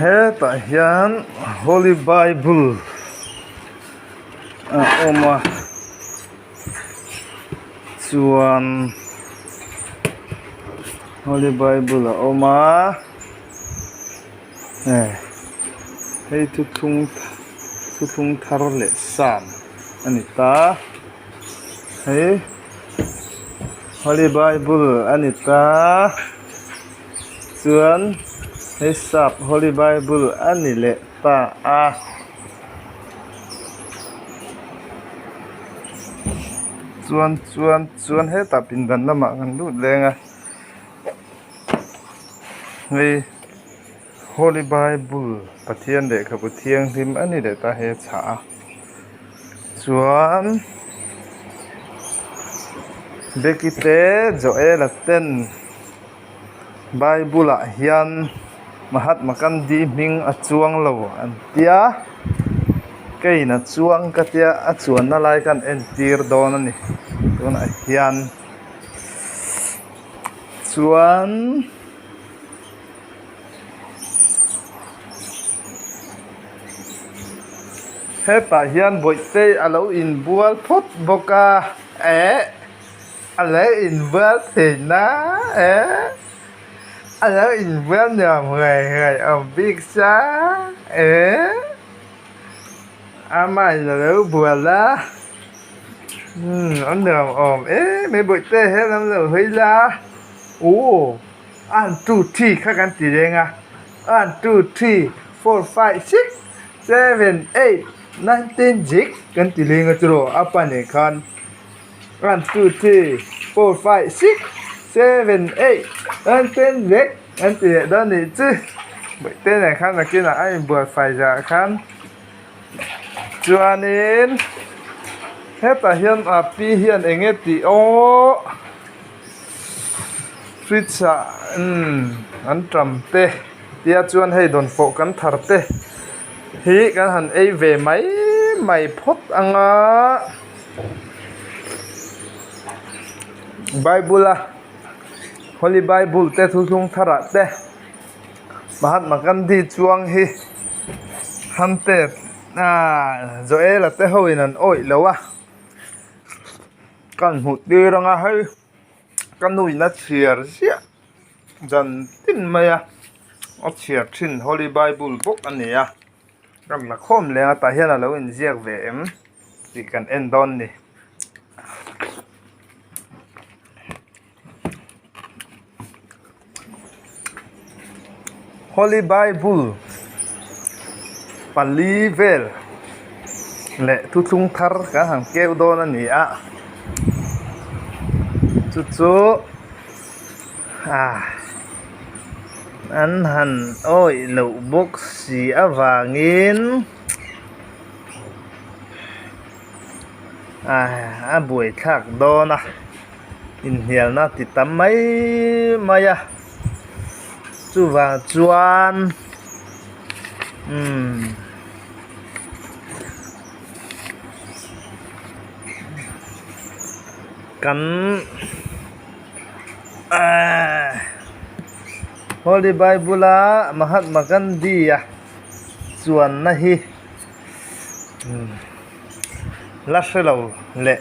Hetah hian holy bible a awm a chuan holy bible a awm a eh hei thuthlung thuthlung thar leh sam a ni ta hei holy bible a ni ta. Chuan hei sap holy bible a ni leh ta a. Chuan chuan chuan hetah pindan lamah kan lut leng a hei holy bible Pathian lehkhabu thianghlim a ni leh ta he chhah a chuan Becky te Joel-a ten. Bible ah hian Mahatma Gandhi hming a chuang lo an tia keiin a chuang ka tia a chuanna lai khan entir dawn a ni tunah hian chuan hetah hian bawihte a lo inbual phawt bawk a eh. A lo inbual thin a eh a lo inbual nuam ngei ngei awm bik sa eh amahin a lo bual a umm a nuam awm em mai bawihte hian an lo hawi la aw one two three kha kan ti reng a one two three four five six seven eight nine ten zik kan ti leng a tiraw a pa nen khan. One two three four five six seven eight nine ten vek an ti leh dawn nih chu bawihte nen khan nakinah a inbual fai zah khan chuanin hetah hian a pi hian eng nge tih aww fridge ah umm an ṭam te tia chuan hei dawnfawh kan thar te hi kan han ei ve mai mai phawt ang a. Bible a holy bible te thuthlung tharah te Mahatma Gandhi chuang hi Hunter ah Joel-a te ho in an awih lo a ka hmuh tir ang a hei ka nu in a chhiar ziah zan tin mai a a chhiar thin holy bible bawk a ni a. Ram la khawm leng a tah hian a lo inziak ve em tih kan en dawn ni. Holy Bible pali vel leh thuthlung thar kan han keu dawn a ni a chu chu ah. An han awih loh bawk si avangin a buaithlak dawn a, inhnialna ti tam mai mai a, chuvang chuan umm kan. Holy Bible a Mahatma Gandhi a chuanna hi la hre lo leh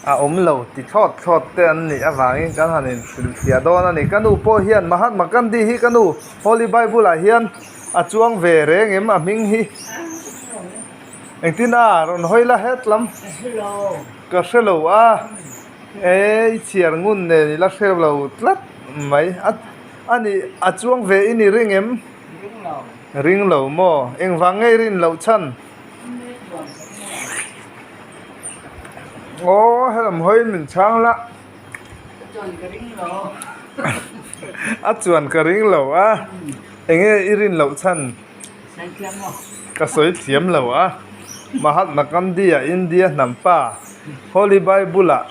a awm lo ti thlawt thlawt te an nih avangin kan han inhrilhfiah dawn a ni. Ka nu pawh hian Mahatma Gandhi hi ka nu Holy Bible ah hian a chuang ve reng em a hming hi engtin a rawn hawi la het lam ka hre lo a. E i chhiar ngun nen i la hreu lo tlat mai a a ni a chuang ve i ni ring em? Ring lo. Ring lo maw? Engvang nge i rin loh chhan? Aw helam hawiin min chhang la. A chuan ka ring lo. A chuan ka ring lo a. Enge i rin loh chhan? Sawi thiam lo. Ka sawi thiam lo a. Mahatma Gandhi a India hnam pa Holy Bible ah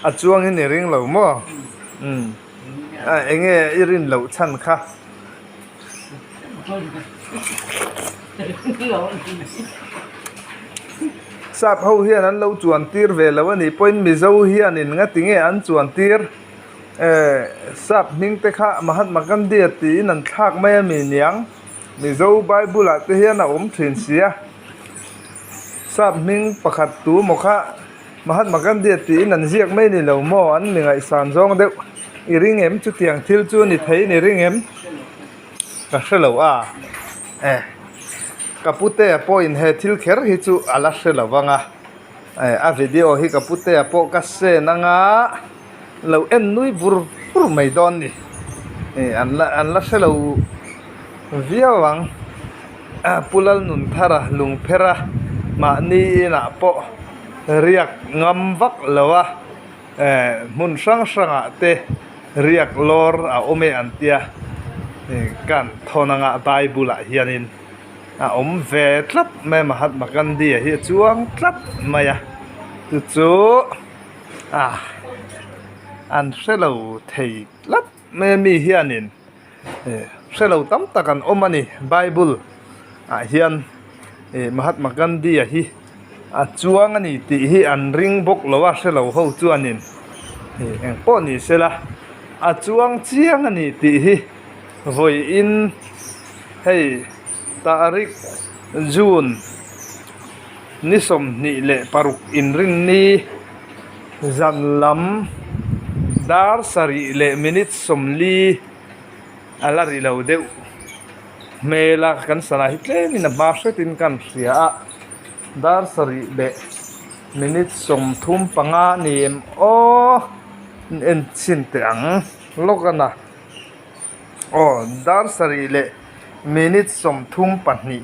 a chuang in i ring lo maw? Umm. A enge i rin loh chhan kha? Sap ho hian an lo chuan tir ve lo a nih pawhin Mizo hianin ngati nge an chuan tir? Eh sap hming te kha Mahatma Gandhi a tiin an thlak mai a mi niang? Mizo Bible ah te hian a awm thin si a, sap hming pakhat tu maw kha Mahatma Gandhi a tiin an ziak mai ni lo maw an mi ngaihsan zawng deuh i ring em chutiang thil chu ni thei ni ring em ka hre lo a eh ka putea pawhin he thil kher hi chu a la hre lo vang a eh a video hi ka putea pawh ka send anga lo en nui vur vur mai dawn ni eh an la an la hre lo viau ang Pu Lalnunthara Lungphera mahni inah pawh riak ngam vak lo a eh hmun hrang hrangah te riak lawr a awm e an tia eh kan thawn anga Bible ah hianin a awm ve tlat mai a Mahatma Gandhi a hi a chuang tlat mai a chu chu ah an hre lo thei tlat mai a mi hianin eh hre lo tam tak an awm a ni bible ah hian eh Mahatma Gandhi a hi a chuang a ni tih hi an ring bawk lo a hre lo ho chuanin eh eng pawh ni sela a chuang chiang a ni tih hi vawiin hei tarik June. Ni 26 inrinni zan lam dar sarih leh minute 40 a la ri lo deuh hmel a kan sana hi tlemin a hma hretin kan hria a dar sarih leh minute 35 ni em aw en chhin teh ang lawk a na aw dar sarih leh minute 32.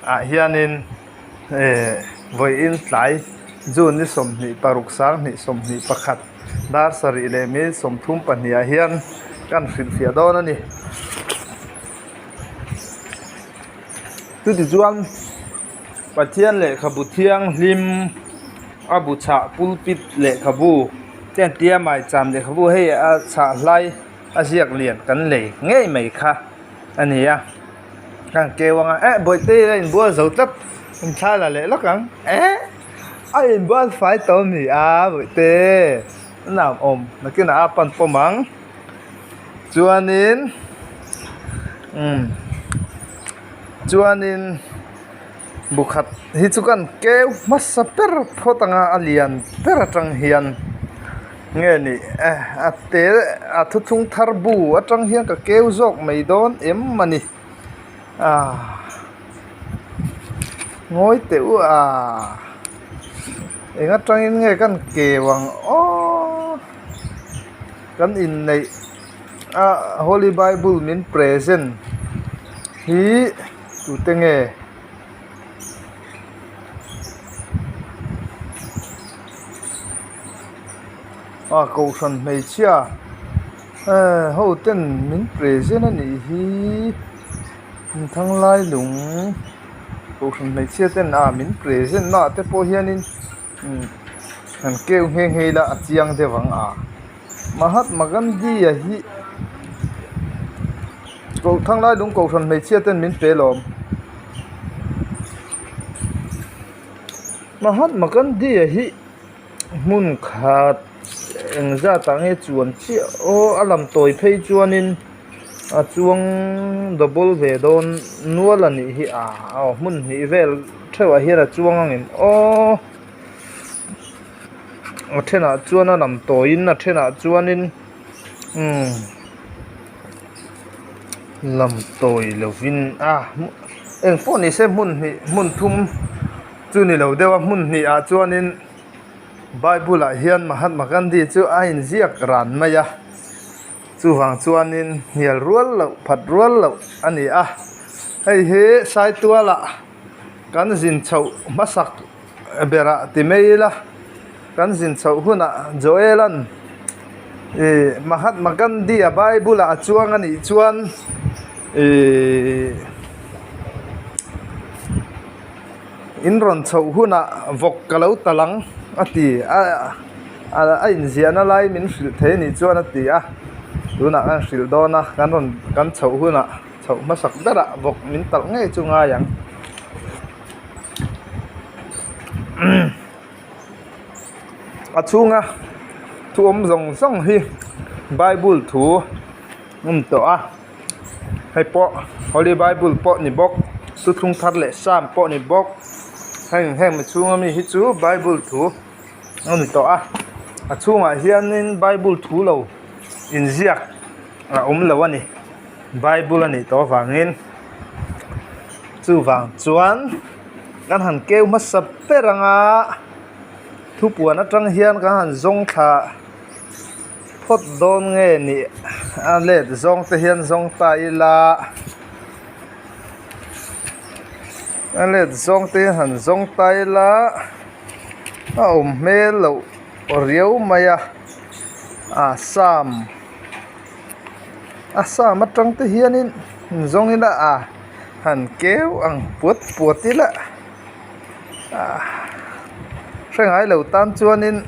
ah hianin ehh vawiin tlai June ni 26 2021 dar sarih leh mi 32 ah hian kan hrilhfiah dawn a ni. Chutichuan Pathian lehkhabu thianghlim a bu chhah pulpit lehkhabu te an tia maicham lehkhabu hei a chhah hlai a ziak lian kan lei ngei mai kha a ni a. Kan keu anga eh bawihte a inbual zo tlat in thla la leh lawk ang eh a inbual fai tawh ami a bawihte a nuam awm nakinah a pan pawm ang chuanin umm chuanin bu khat hi chu kan keu hmasa ber phawt anga a lian ber atang hian nge ni eh a te a thuthlung thar bu atang hian ka keu zawk mai dawn em a ni ah ngawi teh u ah eng atangin nge kan keu ang aw kan inneih a holy bible min present hi tute nge. A kohhran hmeichhia ehh ho ten min present a nih hi thang lai lung kohhran hmeichhia ten a min present na ah te pawh hianin umm han keu nghe nghe ila a chiang deuh ang a Mahatma Gandhi a hi thang lai lung kohhran hmeichhia ten min pe lawm Mahatma Gandhi a hi. Hmun khat eng zat ah nge chuan chiah aw a lam tawi phei chuanin a chuang double ve dawn nual a nih hi a aw hmun hnih vel theuh ah hian a chuang ang em aw a thenah chuan a lam tawiin a thenah chuanin umm lam tawi lovin a engpawh ni se hmun hnih hmun thum. Chu ni lo deuh a hmun hnih ah chuanin bible ah hian Mahatma Gandhi chu a inziak ran mai a chuvang chuanin hnial rual loh phat rual loh a ni a hei hi Saitual ah kan zin chhoh hmasak berah ti mai ila kan zin chhoh hunah Joel an ih Mahatma Gandhi a bible ah a chuang a nih chuan ihh. In rawn chhoh hunah vawk ka lo tal ang a ti a a inziahna lai min hrilh thei anih chuan a ti a tunah kan hrilh dawn a kan rawn kan chhoh hunah chhoh hmasak berah vawk min talh ngei chu ngai ang a chhunga thu awm zawng zawng hi bible thu a ni tawh a. Hei pawh holy bible pawh ni bawk thuthlung thar leh sam pawh ni bawk heng heng mi chhunga mi hi chu bible thu a ni tawh a a chhungah hianin bible thu lo inziak a awm lo a ni bible a nih tawh avangin chuvang chuan kan han keu hmasa ber anga thupuan atang hian kan han zawng thla phawt dawn nge nih a let zawng te hian zawng ta ila a let zawng te hian han zawng ta ila a awm hmel loh riau mai a ah sam a sam atang te hianin zawng ila ah han keu ang puat puat ila ah hre ngai lo tan chuanin.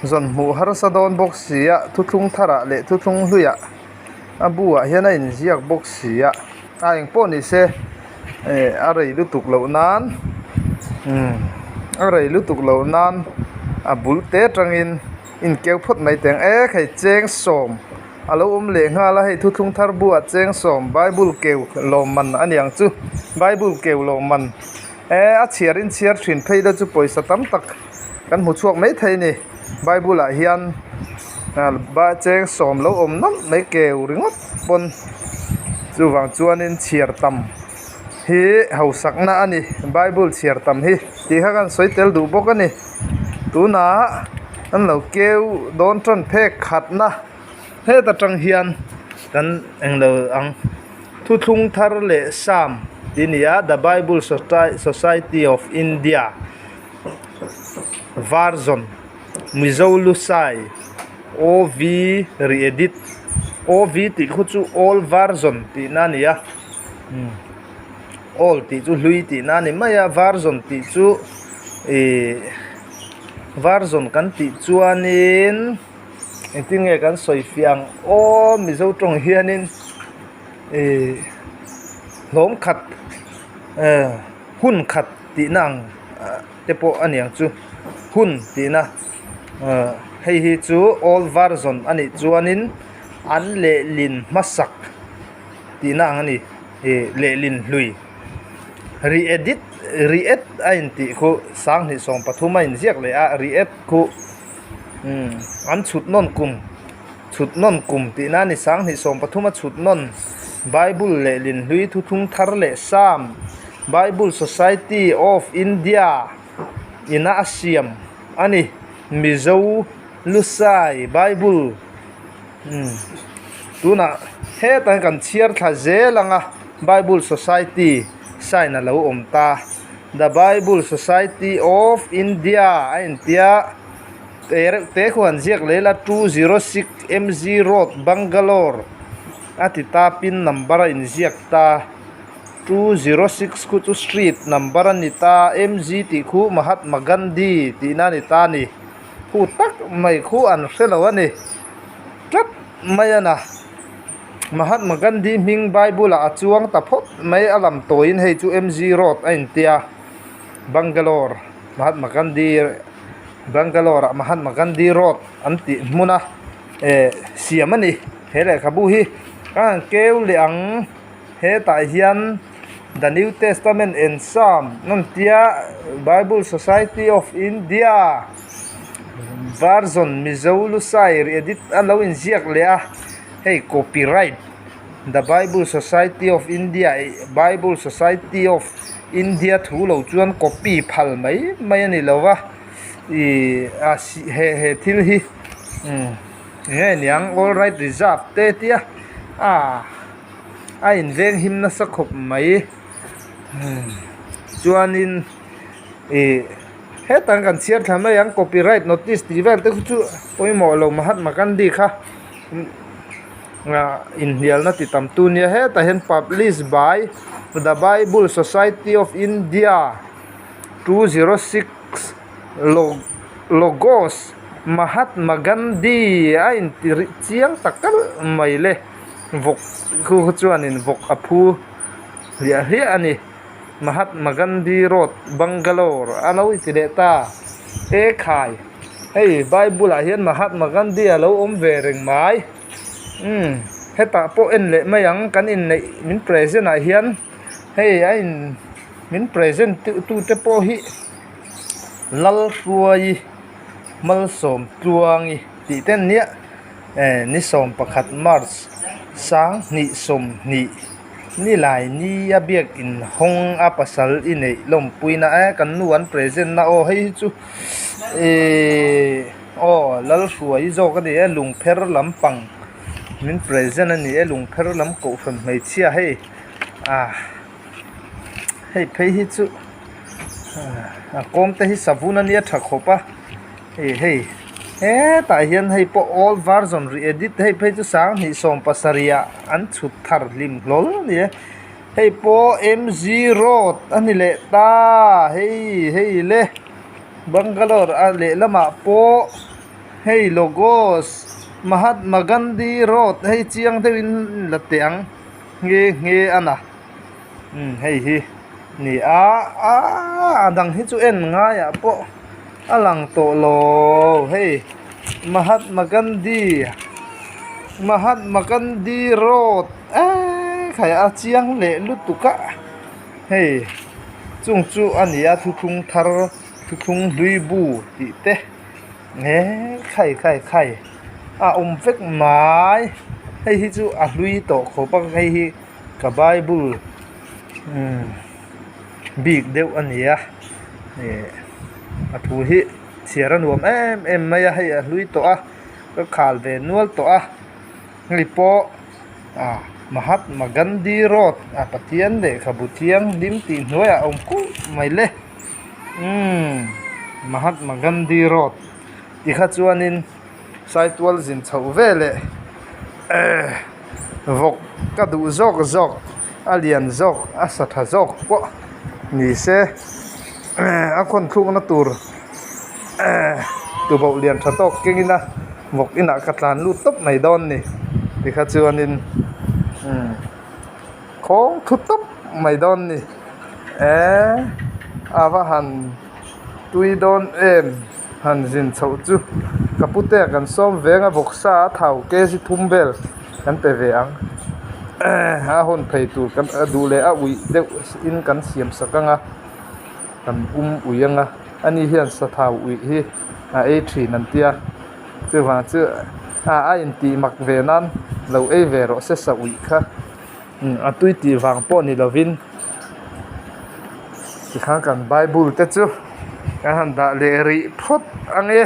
Zawn hmuh harsa dawn bawk si a, thuthlung tharah leh thuthlung hluiah a buah hian a inziak bawk si a, a eng pawh ni se eh a rei lutuk loh nan umm a rei lutuk loh nan a bul te atangin inkeu phawt mai teh ang e hei cheng sawm a lo awm leh nghal a hei thuthlung thar buah cheng sawm bible keu lawmman a ni ang chu bible keu lawmman eh a chhiar in chhiar thin phei te chu pawisa tam tak. Kan hmu chhuak mai thei a ni bible ah hian ah cheng sawm lo awm nawlh mai keu ringawt pawn chuvang chuanin chhiar tam hi hausakna a ni bible chhiar tam hi tih kha kan sawi tel duh bawk a ni tunah an lo keu dawn tan phek khatna heta tang hian kan englo ang thuthlung thar leh sam tih a ni a the bible society of India. Version Mizo Lusai OV re-edit OV tih khu chu Old Version tihna a ni a Old tih chu hlui tihna a ni mai a Version tih chu ihh Version kan tih chuanin engtin nge kan sawi fiah ang aw Mizo tawng hianin ihh hlawm khat ehh hun khat. Tihna ang te pawh a niang chu hun tihna ahh hei hi chu old version a nih chuanin an lehlin hmasak tihna ang a ni ih lehlin hlui re-edit re-ed a intih khu sanghnih 13 a inziak leh a re-ed khu umm an chhut nawn kum chhut nawn kum tihna a ni sanghnih 13 a chhut nawn bible lehlin hlui thuthlung thar leh sam. Bible Society of India ina a siam a ni. Mizo Lusai Bible umm tunah hetah hian kan chhiar thla zel ang a Bible Society sign a lo awm ta. The Bible Society of India a intia te reuh te khu han ziak leh ila 206 MG Road Bangalore a ti ta pin number a inziak ta. 206 khu chu street number a ni ta MG tih khu Mahatma Gandhi tihna a ni ta a ni khu tak mai khu an hre lo a ni tlat mai a na Mahatma Gandhi hming bible ah a chuang ta phawt mai a lam tawiin hei chu MG road a intia Bangalore Mahatma Gandhi Bangalore ah Mahatma Gandhi road an tih hmun a eh siam a ni he lehkhabu hi a han keu leh ang. Hetah hian The New Testament and Psalm an tia Bible Society of India version Mizo Lusai re-edit a lo inziak leh a hei copyright The Bible Society of India ih Bible Society of India thu lo chuan copy phal mai mai a ni lo va ih a he he thil hi umm eng nge niang all right reserve te tia ah. A inveng him nasa khawp mai chuanin ih hetah kan chhiar thla mai ang copyright notice tih vel te chu pawimawh lo Mahatma Gandhi kha ah inhnialna ti tam tu nia hetah hian publish by the bible society of India 206 logos Mahatma Gandhi a inti rih chiang tak kalh mai le. Vawk khu chuanin vawk a phu hliah hliah a ni. Mahatma Gandhi Road, Bangalore a lo inti leh ta. E khai, hei Bible ah hian Mahatma Gandhi a lo awm ve reng mai. Umm. Hetah pawh en leh mai ang kan inneih min present ah hian hei a in min present tu te pawh hi Lalhruaii Malsawm Tluangi tih te an nia eh ni 11 March 2020 nilai ni a biak inhawng a pasal i neih lawmpuina e kan nu an present na aw hei hi chu ehh. Aw Lalhruai zawk a ni e lungpher lampang min present a ni e lungpher lam kohhran hmeichhia hei ah hei phei hi chu a kawm te hi savun a nia tha khawp a hei hei hetah hian hei pawh old version ri edit hei phei chu sanghnih sawm pasarih ah an chhut thar hlim hlawl a ni e hei pawh M G road a ni leh ta hei hei le. Bangalore a lehlamah pawh hei logos Mahatma Gandhi road hei chiang deuhin la teh ang nghe nghe a na umm hei hi ni a aaa a dang hi chu en ngaiah pawh a lang tawh lo hei Mahatma Gandhi Mahatma Gandhi road eee khai a chiang leh lutuk a. Hei chung chu a ni a thuthlung thar thuthlung hlui bu tih te he khai khai khai a awm vek mai hei hi chu a hlui tawh khawp a hei hi ka bible umm bik deuh a ni a ih a thu hi chhiar a nuam em em mai a hei a hlui tawh a ka khal ve nual tawh a. Hei pawh ah Mahatma Gandhi road a Pathian lehkhabu thianghlim tih hnuaiah a awm kulh mai le umm Mahatma Gandhi road ti kha chuanin Saitual zin chhoh veleh eh vawk ka duh zawk zawk a lian zawk a sa tha zawk pawh ni se eh a khawn thlukna tur eh tuboh lian tha tawk keng ila. Vawk inah ka tlan lut tawp mai dawn ni tikha chuanin umm khawng thu tawp mai dawn ni eee a va han tui dawn em han zin chhoh chu ka putea kan sawm veng a vawksa a thau kg thum vel kan pe ve ang eee a hawn phei tur kan a duh leh a uih deuh in kan siam sak ang a kan um ui ang a ani hian sathau uih hi a ei thin an tia chuvang chu a a intih mak ve nan lo ei ve rawh se sa uih kha umm a tui tih vang pawh ni lovin tikhan kan bible te chu kan han dah leh rih phawt ang e.